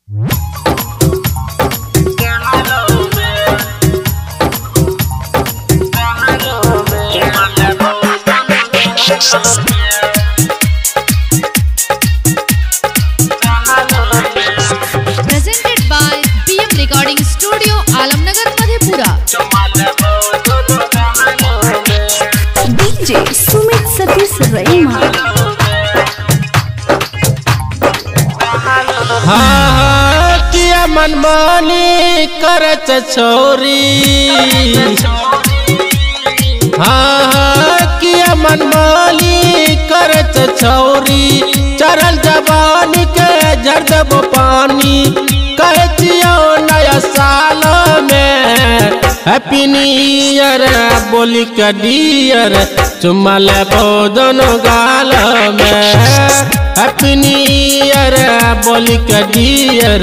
Presented by PM Recording Studio, Alamnagar, Madhepura. DJ Sumit Satish Raima. हाँ किया मनमानी करत छोरी, हाँ किया मनमानी करत छोरी, चरल जवानी के झर देबो पानी। कहे छियौ नया साल में हैप्पी न्यू ईयर, बोली के डियर चुम्मा लेबो दोनों गाल में। हैप्पी न्यू ईयर बोली के डियर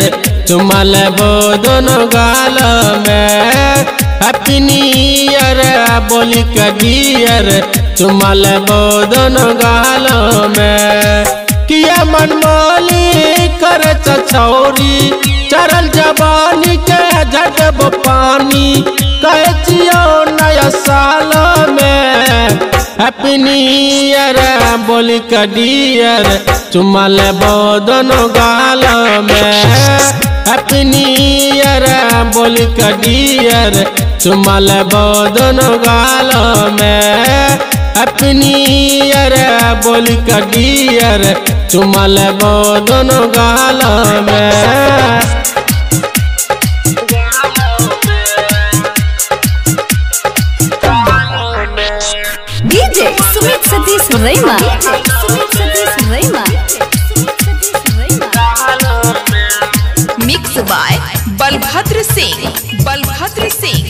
चुम्मा लेबो दोनों गाल में। हैप्पी न्यू ईयर बोली के डियर चुम्मा लेबो दोनों गाल में। किया मनमानी करत छौरी, चरल जवानी के झर देबो पानी। कहे छियौ नया साल में हैप्पी न्यू ईयर, बोली के डियर चुम्मा लेबो दोनों गाल में। हैप्पी न्यू ईयर बोली के डियर चुम्मा लेबो दोनों गाल में। हैप्पी न्यू ईयर बोली के डियर चुम्मा लेबो दोनों गाल में। DJ Sumit Satish Raima. Sumit Satish Raima. Mix by Balbhadra Singh. Balbhadra Singh.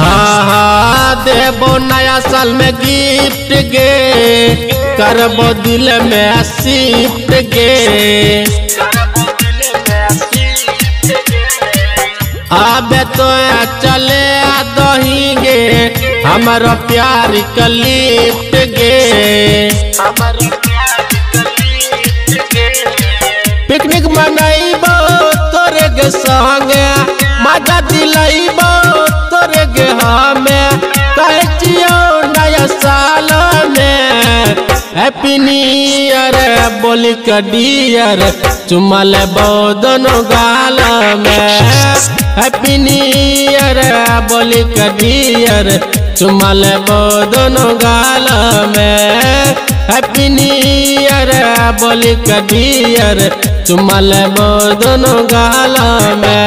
हाँ हाँ देबो नया साल में गिफ्ट गे, करबो दिल में शिफ्ट गे। आबे तो चले दही गे, हमारो प्यार के लिफ्ट गे। पिकनिक मनैबो तोरे गे संगे, मजा दिलैबो तोरे गे हमें। कहे छियौ नया साल में हैप्पी न्यू ईयर, बोली के डियर चुम्मा लेबो दोनों गाल में। हैप्पी न्यू ईयर बोली के डियर चुम्मा लेबो दोनों गाल में। हैप्पी न्यू ईयर बोली के डियर चुम्मा लेबो दोनों गाल में।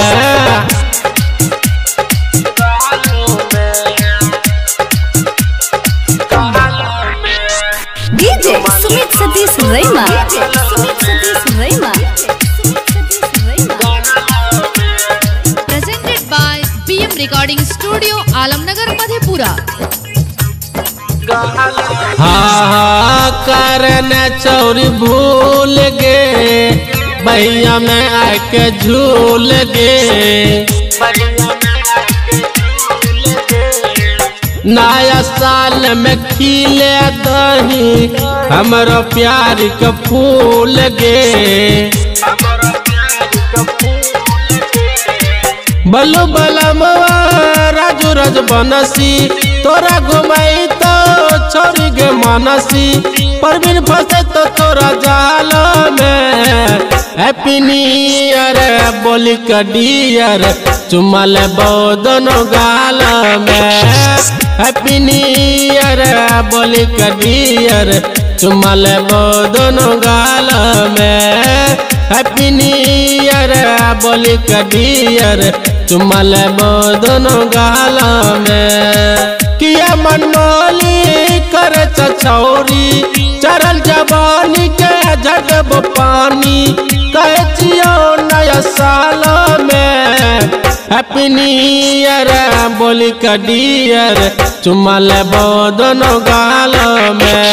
DJ Sumit Satish Raima. Sumit Satish Raima. Presented by PM Recording Studio, Alamnagar, Madhepura. हाँ हाँ करन चौरी भूल गे, भैया में आके झूल गे। नया साल में खिले दही हमरो प्यार के फूल गे। बल्लू बलमवा राजू रज बनसी, तोरा घुमाई तो छोरी गे मानसी। परवीन फंसे तो तोरा जाल में हैप्पी न्यू ईयर, बोली के डियर चुम्मा लेबो दोनों गाल में। हैप्पी न्यू ईयर बोली के डियर चुम्मा लेबो दोनों गाल में। हैप्पी न्यू ईयर बोली के डियर चुम्मा लेबो दोनों गाल में। किया मनमानी करत छौरी, चरल जवानी के झर देबो पानी। कहे छियौ नया साल में हैप्पी न्यू ईयर, बोली के डियर चुम्मा लेबो दोनों गाल में।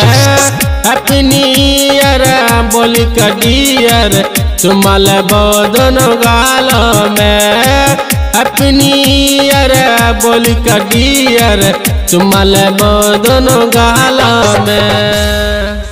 हैप्पी न्यू ईयर बोली के डियर चुम्मा लेबो दोनों गाल में। हैप्पी न्यू ईयर बोली के डियर चुम्मा लेबो दोनों गाल में।